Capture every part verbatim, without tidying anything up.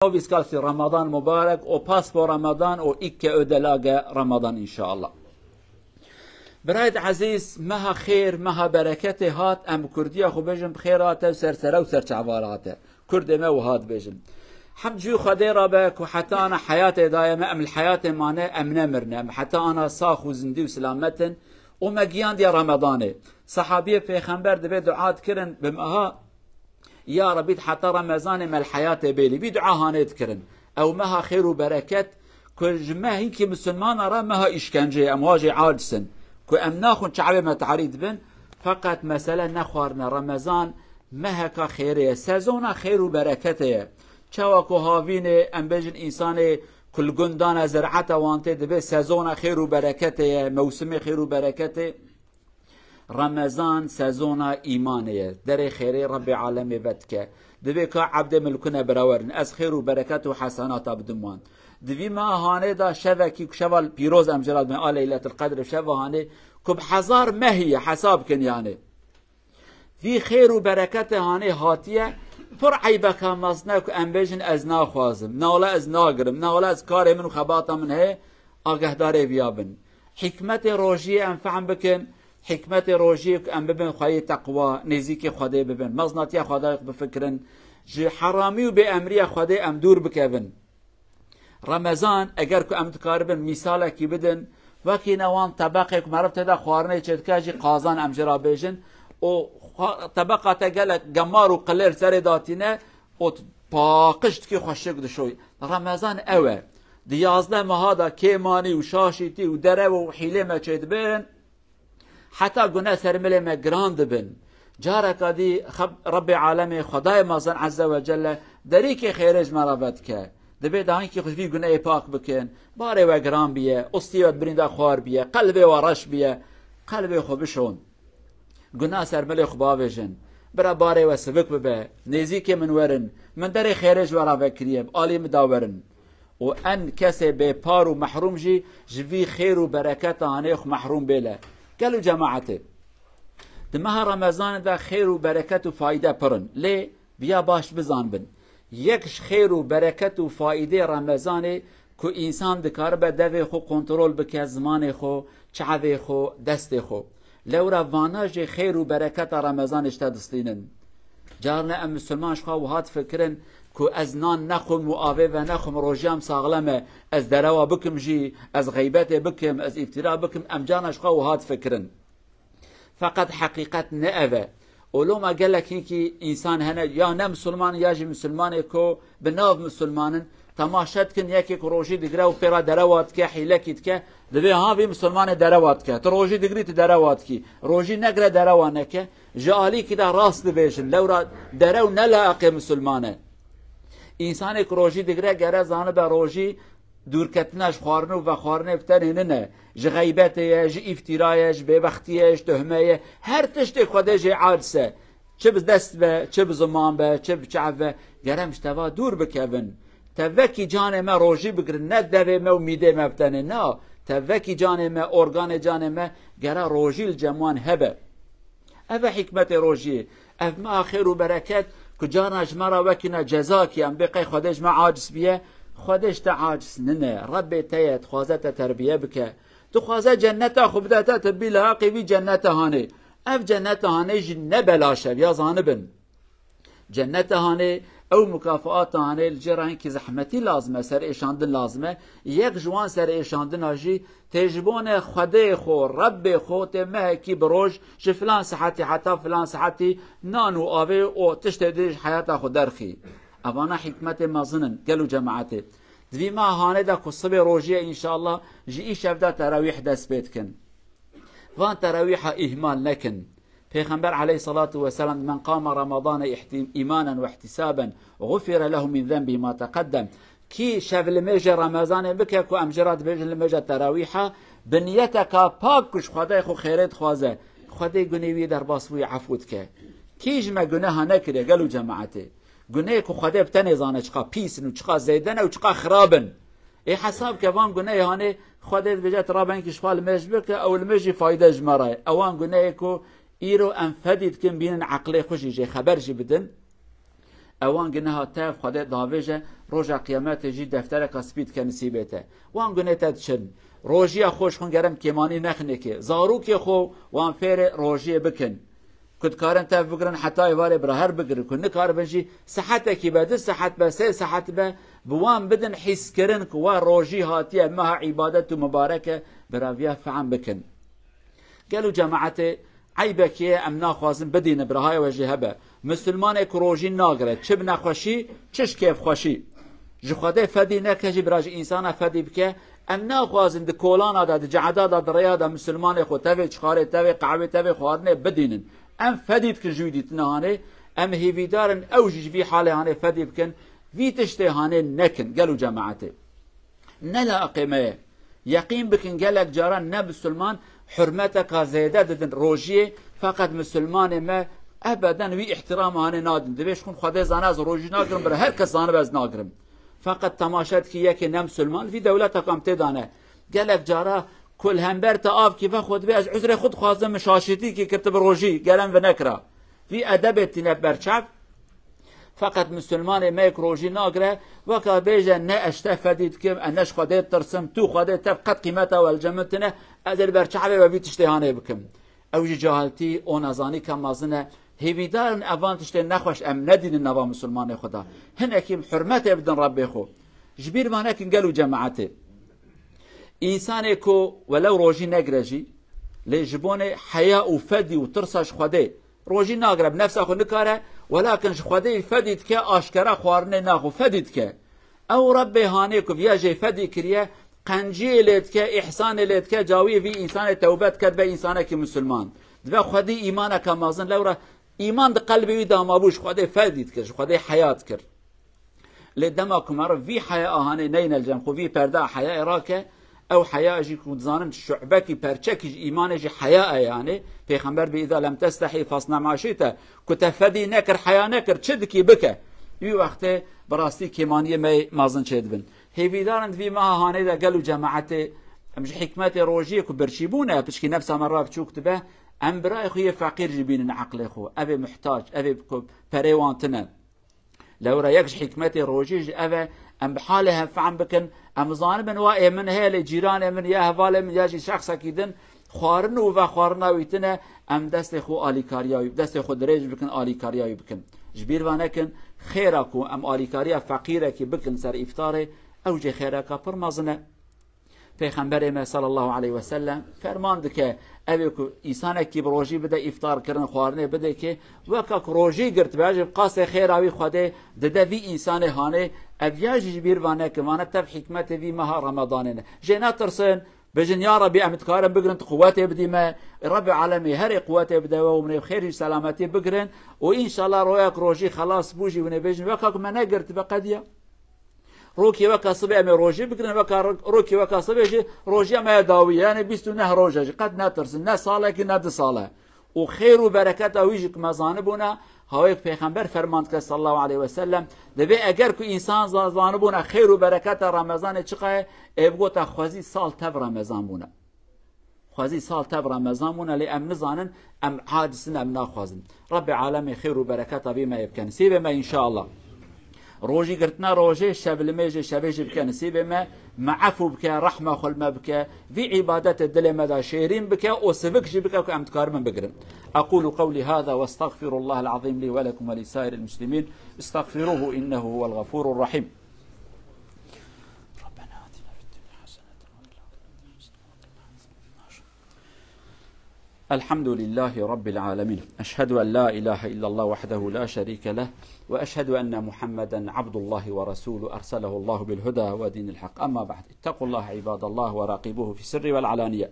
Oviskasi Ramadan mubarek, o paspo Ramadan, o ikke ödelage Ramadan inşallah. Birayet ezîz, meha xêr, meha bereketê hat, em bi kurdiya xwe bêjin, bi xêr hate û ser sere û ser çavara hate. Kurdê me wiha dibêjin. Hemd jû Xwedê re be ku heta ana heyatê daye me, em li heyatê mane, em nemirine. Em heta ana sax û zindî û silamet in û me giyandiye Remedanê. Sehabiyê Pêxember dibê dua dikirin, bi meha, ya Rebî, heta Remezanê me li heyatê bêlî. Vî dua hanê dikirin. Ew meha xêr û bereket, ku ji me hinkî misilmana re meha îşkenceyê, em wa jê aciz in. Ku em naxwin çavê me tarî dibin, feqet mesele nexwarine. Remezan meheka xêrê ye, sezona xêr û bereketê ye. Çawa ku havînê, em bêjin, însanê ku li gund dane zireta wan tê, dibê sezona xêr û bereketê ye, mewsimê xêr û bereketê. Remezan sezona îmanê ye. Derê xêrê Rebbê alemê vedike. Dibê ka ebdê min li ku ne birawerin. Ez xêr û bereket û hesenata bidim wan. Di vî meha hanê de şevekî ku şeva pîroz em jê re dibin, a Leyletil Qedr, şeva hanê ku bi hezar mehî ye, hesab kin yani. Vî xêr û bereketê hanê hatiye, pir eybeka mezin e ku em bêjin ez naxwazim, nale ez nagirim, nale ez karê min û xebata min heye, agahdarê viya bin. Hikmetê rojiyê em fehm bikin, hikmetê rojiyê ku em bibin xweyê teqwa, nêzîkê Xwedê bibin, mezinatiya Xwedayê xwe bifikirin, ji heramî û bêemriya Xwedê em dûr bikevin. Remezan, eger ku em dikaribin mîsalekî bidin, wekî ne wan tebeqê ku meriv tê de xwarinê çêdike jî qazan em jê re bêjin, û xwa-, tebeqa te gelek gemar û qilêr serê datîne, û t-, paqij dikî xweşik dişoy. Remezan ew e. Di yazdeh meha de kêmanî û şaşîtî û derew û hîlê me çêdibin, heta gune ser milê me giran dibin. Careka dî xeb-, Rebbê alemê, Xwedayê mezin Ezze ve Celle, derîkê xêrê ji me re vedike. Dibê dahinkî xwe ji vî guneyê pak bikin. Barê we giran biye, ustî we di birînda xwar biye, qelbê we reş biye. Qelbê xwe bişon. Guna ser milê xwe bavêjin. Bira barê we sivik bibe. Nêzîkê min werin. Min derê xêrê ji we re vekiriye. Bi alî min de werin. Û en kesê bêpar û mehrûm jî ji vî xêr û bereketa hanê xwe mehrûm bêle. Gel û cemaetê. Di meha Remezanê de xêr û bereket û fayde pir in. Lê viya baş bizanbin. Yek ji xêr û bereket û faîdê Remezanê ku însan dikaribe devê xwe kontrol bike, zimanê xwe, çavê xwe, destê xwe. Lewra vana jê xêr û bereketa Remezanê ji te distînin. Carna em misilman ji xwe wiha difikirin ku ez nan nexwim û avê venexwim, rojiyam saxlem e, ez derewa bikim jî, ez xeybetê bikim, ez îftira bikim, em carna ji xwe wiha difikirin. Feqet heqîqet ne ev e. Û loma gelek hinkî însan hene, ya ne misilman ya jî misilmanê ku bi nav misilman in, temaşe dikin, yekê ku rojî digire û pê re derewa dike, hîlekî dike, dibê ha vî misilmanê derewa dike. Tu rojî digirî, tu derewa dikî. Rojî negire, derewa neke. Ji alîkî de rast dibêjin, lewra derew ne layiqê misilman e. Însanê ku rojî digire gere zanibe rojî dûrketina ji xwarin û vexwarinê bi tenê nine. Ji xeybetê ye, ji îftîra ye, ji bêbextî ye, ji tuhme ye. Her tiştê Xwedê jê aciz e. Çi bi dest be, çi bi ziman be, çi bi çav be, gere em ji teva dûr bikevin. Tevekî canê me rojî bigirin, ne devê me û mîdê me bi tenê. Na, tevekî canê me, organê canê me gere rojî li cem wan hebe. Ev e hikmetê rojiyê. Ev meha xêr û bereket ku carna ji me re wekî ne cezakî em bê qey Xwedê ji me aciz biye. Xwedê ji te aciz nine. Rebbê te ye, dixwaze te terbiye bike. Dixwaze cenneta xwe bide te, tu bî layiqê vî cenneta hanê. Ev cenneta hanê jî ne belaş e, ya zanibin. Cenneta hanê, ew mukafaata hanê li cê re hinkî zehmetî lazim e, serêşandin lazim e. Yek ji wan serêşandina jî tê ji bonê Xwedê xwe, Rebbê xwe, tê mehekî bi roj ji filan saetî heta filan saetî nan û avê û tiştê din ji heyata xwe derxî. Evana hikmetê mezin in, gel û cemaetê. Di vî meha hanê de ku sibê rojî ye, înşallah ji îşev de terawîh dest pê dikin. Van terawîha îhmal nekin. Pêxember aleyhissalatu vesselam, "Men qama Ramadane ihtim-, imanen ve ihtisaben, gufire lehu min zenbihi ma teqeddem." Kî şev limêjê Remezanê bike ku em jê re dibêjin limêja terawîha, bi niyeteka pak ku ji Xwedayê xwe xêrê dixwaze, Xwedê gunê wî derbas bûyî efû dike. Kî ji me guneha nekiriye, gel û cemaetê? Guneyê ku Xwedê bi tenê zane çiqa pîs in û çiqa zêde ne û çiqa xirab in. Ê hesab ke van guneyê hanê Xwedê dibêje, tu rabe hinkî ji xwe limêj bike, ew limêj jî fayde ji me re ye. Ewan guneyê ku îro em fedî dikin, bînin eqlê xwe jî jê xeber jî bidin. Ewan gi niha tev Xwedê davêje, roja qiyametê jî deftereka spî dike nisîbê te. Wan gunê te diçin. Rojiya xwe ji xwe gerem kêmanî nexinê kê. Zarokê xwe wan fêrê rojiyê bikin. Ku dikarin tev bigirin heta êvarê bira her bigirin. Ku nikaribin jî sihetekî be, du sihet be, sê sihet be, bi wan bidin hîskirin ku wa rojî hatiye meha îbadet û mibarek e, bira viya fehm bikin. Gelo cemaetê, eybekê ye, em naxwazin bidînin, birahayê we jî hebe. Misilmanê ku rojî nagire, çi bi nexweşî, çi ji kêfxweşî. Ji Xwedê fedî neke jî bira ji însana fedî bike. Em naxwazin di kolana de, di cehda de, di rêya de misilmanê xwe tevê çixarê, tevê qehwê, tevê xwarinê bidînin. Em fedî dikin ji wî dîtina hanê. Em hêvîdar in ew jî ji vî halê hanê fedî bikin. Vî tiştê hanê nekin, gelo cemaetê. Ne layiqê me ye. Yeqîn bikin, gelek caran ne misilman hurmeteka zêde didin rojiyê, feqet misilmanê me ebeden wî îhtîrama hanê nadin. Dibê ji xwe Xwedê zane ez rojî nagirim, bira her kes zanibe ez nagirim. Feqet temaşe dikî yekê ne misilman, vî dewleta kam tê dane. Gelek cara ku li hember te avkî vexwe dibê ez uzrê xwe dixwazim, min şaşîtîkî kir tu bi rojî, gerem vinekira. Vî edebê tîne berçav. Feqet misilmanê me yek rojî nagire, weka bêje ne ez te fedî dikim, ez ne ji Xwedê ditirsim, tu Xwedê tev qet qîmeta we li cem min tine, ez ê li ber çavê we vî tiştê hanê bikim. Ew jî cahiltî û nezanîka mezin e. Hêvîdar in evan tiştê nexweş em nedînin nava misilmanê xwe de. Hinekî hurmetê bidin Rebbê xwe. Ji bîr ve nekin gelo cemaetê. Însanê ku welew rojî negire jî, lê ji bonê heya û fedî û tirsa ji Xwedê, rojî nagire, bi nefsa xwe nikare, welakin ji Xwedê fedî dike, aşkera xwarinê naxwe fedî dike. Ew Rebbê hanê ku viya jê fedî kiriye, qenciyê lê dike, îhsanê lê dike, cawiyê vî însanê tewbe dike, dibe însanekî misilman. Dibe Xwedî îmaneke mezin, lewra îman di qelbê wî de mabû, ji Xwedê fedî dikir, ji Xwedê heya dikir. Lê dema ku meriv vî heya ahanê neyne li cem xwe, vî perda heyayê rake, ew heya jî ku dizanin şu'bekî, perçekî ji îmanê jî heya e yanê. Pêxember bê, "Îza lem testehî fasne ma şîte." Ku te fedî nekir, heya nekir, çi dikî bike. Wî wextê bi rastî kêmaniyê me mezin çêdibin. Hêvîdar in di vî meha hanê de gelo cemaetê em ji hikmetê rojiyê ku birçîbûn e, piçkî nefsa me re biçûk dibe, em birayê xwe yê feqîr jî bînin eqlê xwe. Ev ê muhtac, ev ê ku perê wan tine. Lewra yek ji hikmetê rojî jî ev e, em bi halê hev fehm bikin, em zanibin wa ê min heye lê cîranê min ya hevalê min ya jî şexsekî din xwarin û vexwarina wî tine, em destê xwe alîkariya wî, destê xwe dirêj bikin, alîkariya wî bikin. Ji bîr ve nekin, xêra ku em alîkariya feqîrekî bikin ser îftarê, ew jê xêreka pir mezin e. Pêxemberê me sallallahu aleyhi ve sellem ferman dike, ev ê ku însanekî bi rojî bide îftar kirin, xwarinê bide ki, weka ku rojî girtibe, ji qasê xêra wî Xwedê dide vî însanê hanê, ev ya jî ji bîr va nekin, vane tev hikmetê vî meha Remedanê ne. Jê netirsin, bêjin, "Ya Rebî, em dikarin bigirin, tu quwetê bidî me." Rebî alemê herê quwetê bide we û min ê xêr jî selametî bigirin û înşallah royek rojî xelas bû jî winê bêjin, weka ku me negirtibe qediya. Rokê weka sibê em ê rojî bigirin, weka ro-, rokê weka sibê jî rojiya me ya dawî ye. Yanî bîst û neh roj e jî. Qet netirsin. Ne salekî, ne du sal e. Û xêr û bereketa wî jî ku me zanibûne, hawê Pêxember ferman dike sallallahu aleyhi ve sellem, dibê eger ku însan za-, zanibûne xêr û bereketa Remezanê çiqa ye, ê bigota xwezî sal tev Remezan bûne. Xwezî sal tev Remezan bûne, lê em nizanin, em aciz in, em naxwazin. Rebbê alemê xêr û bereketa vê me yê bike nisîbê me înşallah. Rojî girtina rojê, şev limêjê şevê jî bike nisîbê me, me efû bike, rehma xwe li me bike, vî îbadetê dilê me de şêrîn bike û sivik jî bike ku em dikaribin bigirin. أقول قولي هذا وأستغفر الله العظيم لي ولكم ولسائر المسلمين. استغفروه إنه هو الغفور الرحيم. ربنا آتنا في الدنيا حسنة وفي الآخرة حسنة وقنا عذاب النار. الحمد لله رب العالمين. أشهد أن لا إله إلا الله وحده لا شريك له، وأشهد أن محمدا عبد الله ورسوله أرسله الله بالهدى ودين الحق. أما بعد، اتقوا الله عباد الله وراقبوه في السر والعلانية.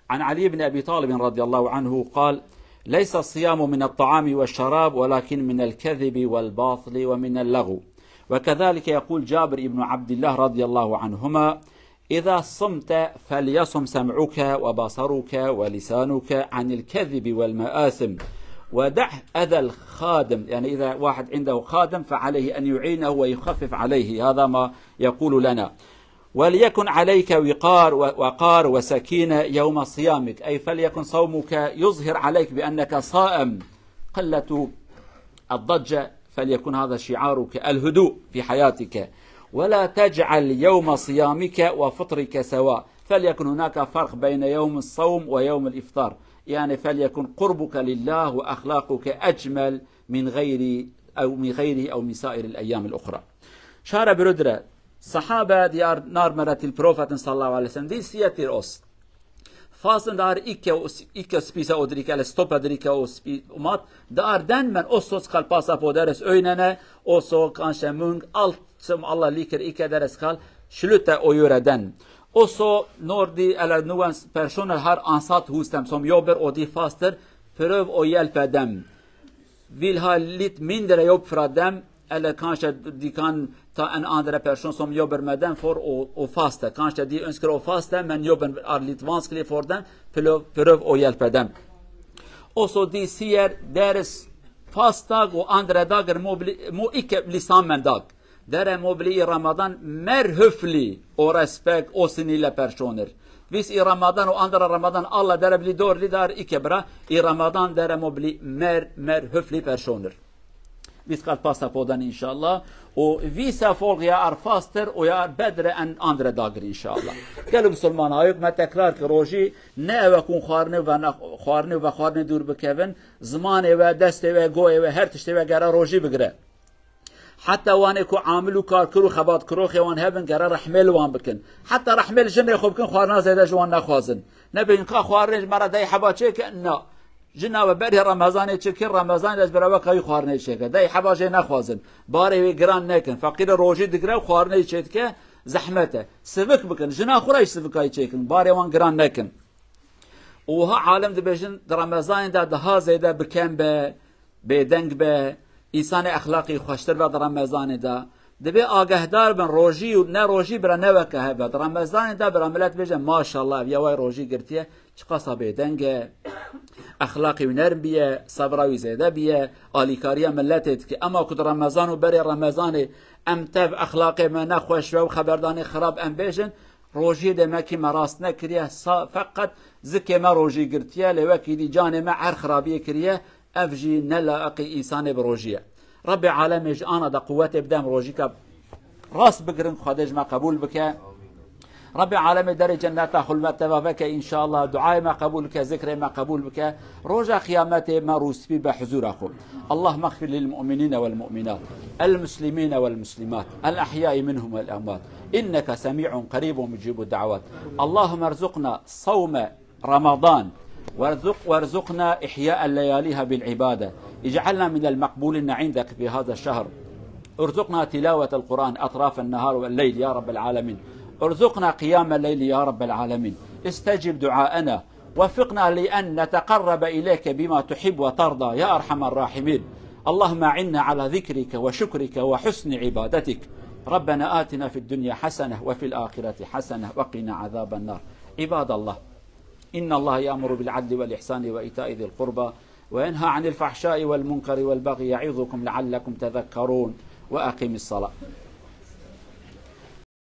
عن علي بن أبي طالب رضي الله عنه قال: "ليس الصيام من الطعام والشراب، ولكن من الكذب والباطل ومن اللغو." وكذلك يقول جابر بن عبد الله رضي الله عنهما: "إذا صمت فليصم سمعك وبصرك ولسانك عن الكذب والمآثم، ودع أذى الخادم"، يعني إذا واحد عنده خادم فعليه أن يعينه ويخفف عليه، هذا ما يقول لنا. "وليكن عليك وقار و-، وقار وسكينة يوم صيامك"، أي فليكن صومك يظهر عليك بأنك صائم. قلة الضجة فليكن هذا شعارك الهدوء في حياتك، ولا تجعل يوم صيامك وفطرك سواء، فليكن هناك فرق بين يوم الصوم ويوم الإفطار. يعني فليكن قربك لله وأخلاقك أجمل من غير أو من غيره أو من سائر الأيام الأخرى. Şare birudre, sahabe diyar nar meretil profetin sallallahu aleyhi ve sellem. Di siyet dir os. Fastin dar ikke, ikke spise odrike, le stope drike o spi, umat. Dar den men os sos kal pasa poderes öynene, oso kanşe mung, alt som Allah likir ikke deres kal, şlüte o yöre den. Oso nordi ele nuwen personer har ansat hustem som yober odi faster, pröv o yelpe dem. Vilha lit mindre jobb fra dem, eller kanske de kan ta en andre person som jobber med dem for å, å faste. Kanskje de ønsker å faste, men jobben er litt vanskelig for dem. Prøv, prøv å hjelpe dem. Og så de sier deres fastdag og andre dager må, bli, må ikke bli sammendag. Dere må bli i Ramadan mer høflig og respekt og snille personer. Hvis i Ramadan og andre Ramadan alle dere blir dårlig, det er ikke bra. I Ramadan dere må bli mer, mer høflig personer. Vi skal passe på den, inshallah. Og vise folk jeg er faster, og jeg er bedre enn andre dager, inshallah. Gelo musulman ayok me tekrar ki rojî ne eve kun xwarine ve ne, xwarine ve xwarine dûr bikevin. Zimanê ve, destê ve, goyê ve, her tiştê ve gere rojî bigire. Heta wanê ku amil û karkir û xebatkiroxê wan hebin, gere rehmê li wan bikin. Heta rehmê li jinê xwe bikin, xwarina zêde ji wan nexwazin. Nebêjin ka xwarinê ji me re dey heba çêke, na. Jina we berê Remezanê çêkir, Remezanê de ez bira we kayî xwarinê çêke. Dey heba jê nexwazin. Barê wê giran nekin. Feqîre rojî digire û xwarinê çêdike, zehmet e. Sivik bikin. Jina xwe re jî sivikayî çêkin. Barê wan giran nekin. Û wiha alim dibêjin, di Remezanê de daha zêde bi kem be, bêdeng be, însanê exlaqî xweştir be di Remezanê de. Dibê agehdar bin, rojî û ne rojî bira ne weke hev e. Di Remezanê de bira milet bêje, maşallah, ev ya way rojî girtiye, çiqasa bêdeng e, exlaqî wî nerm biye, sebra wî zêde biye, alîkariya miletê dike. Ema ku di Remezan û berê Remezanê em tev exlaqê me nexweş be û xeberdanê xirab em bêjin, rojiyê de me kî me rast nekiriye, sa-, feqet zikê me rojî girtiye, lê wekî dî canê me her xirabiyê kiriye, ev jî ne layiqî însanê bi rojî ye. Rebbê alemê ji ana de quwetê bide em rojîka rast bigirin, Xwedê ji me qebûl bike. Rebbê alemê derê cenneta xulme teva veke înşallah, duayê me qebûl bike, zikrê me qebûl bike, roja qiyametê me rûspî be huzûra xwe. اللهم اغفر للمؤمنين والمؤمنات، المسلمين والمسلمات، الأحياء منهم والأموات، إنك سميع قريب مجيب الدعوات. اللهم ارزقنا صوم رمضان، وارزق-، وارزقنا إحياء لياليها بالعبادة. اجعلنا من المقبولين عندك في هذا الشهر. ارزقنا تلاوة القرآن أطراف النهار والليل يا رب العالمين. ارزقنا قيام الليل يا رب العالمين. استجب دعاءنا. وفقنا لأن نتقرب إليك بما تحب وترضى يا أرحم الراحمين. اللهم أعنا على ذكرك وشكرك وحسن عبادتك. ربنا آتنا في الدنيا حسنة وفي الآخرة حسنة وقنا عذاب النار. عباد الله، إن الله يأمر بالعدل والإحسان وإيتاء ذي القربى وينهى عن الفحشاء والمنكر والبغي يعظكم لعلكم تذكرون. وأقم الصلاة.